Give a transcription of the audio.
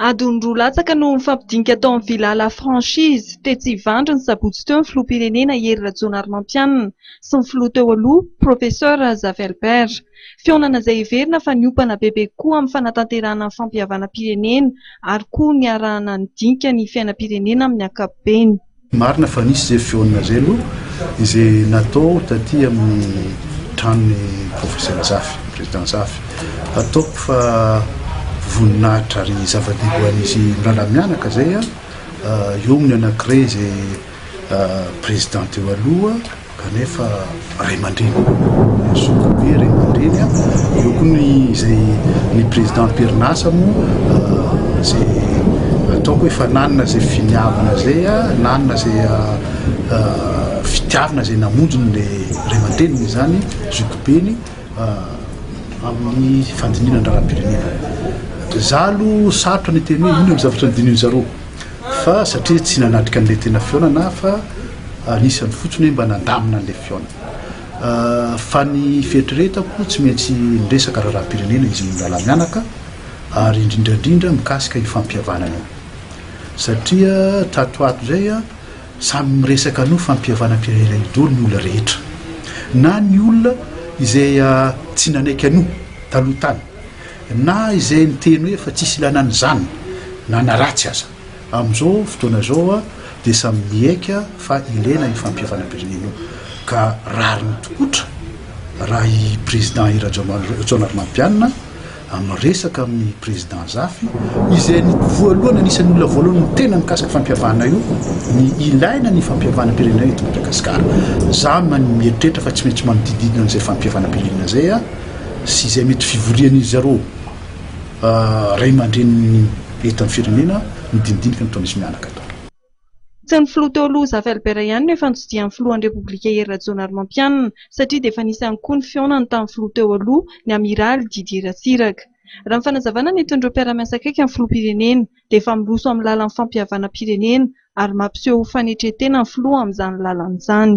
Adiny roa latsaka no nifampidinika tao amin'ny Villa La Franchise, tetsy Ivandry ny sabotsy teo ny filoham-pirenena Hery Rajaonarimampianina sy ny filoha teo aloha, Professeur Zafy Albert. Fihaonana izay heverina fa niompana bebe kokoa amin'ny fanatanterahana ny fampihavanam-pirenena ary koa niarahana nidinika ny fiainam-pirenena amin'ny ankapobeny. Marina fa nisy izay fihaonana izay aloha izay natao taty amin'ny tranon'ny Professeur Zafy, Président Zafy. Ataoko fa voninahitra ary zava-dehibe ho an'izy mirahalahy mianaka izay eo amin'ny anankiray izay Président teo aloha. Kanefa ray aman-dreny, zoky be ray aman-dreny a, eo koa ny izay ny président am-perinasa moa izay ataoko hoe efa nanana izay finiavana izay a, nanana izay fitiavana izay namonjy ny ray aman-dreniny izany zokibeny amin'ny fandinihana ny raharaham-pirenena. Za aloha sarotra ny hiteny hoe inona ny zavatra nodinihin-dry zareo fa satria tsy nanatrika an'ilay tena fihaonana aho fa Anisany fotsiny hoe mba nandamina an'ilay fihaonana. Fa ny fieritreretako tsy maintsy niresaka raharaham-pirenena izy mirahalahy mianaka ary indrindra indrindra mikasika io fampihavanana io. Satria tato ho ato izay samy miresaka an'io fampihavanam-pirenena io daholo ny olona rehetra. Na ny olona izay tsy nanaiky an'io taloha tany, na izay niteny hoe fa tsisy ilana an'izany na naratsy aza. Amin'izao fotoana izao dia samy miaiky fa ilaina io fampihavanam-pirenena io ka rariny tokotra raha i Président Hery Rajaonarimampianina miresaka amin'ny Président Zafy izay ny voalohany anisan'ny olona voalohany niteny mikasika fampihavanana io ny ilaina ny fampihavanam-pirenena eto Madagasikara. Za mieritreritra fa tsy maintsy manodididina an'izay fampihavanam-pirenena izay sy izay mety fivorian'izy zareo Ray aman-dreniny eto amin'ny firenena ny dinidinika nataon'izy mianaka tao. Tsy ny filoha teo aloha Zafy Albert ihany no efa notsidihan'ny filohan'ny Repoblika Hery Rajaonarimampianina satria dia efa nisy ihany koa ny fihaonany tamin'ny filoha teo aloha ny Amiraly Didier Ratsiraka. Raha ny fanazavana nentin'ireo mpiara-miasa akaiky amin'ny filoham-pirenena dia efa miroso amin'ny lalan'ny fampihavanam-pirenena ary mampiseho fanetren-tena ny filoha amin'izany lalana izany.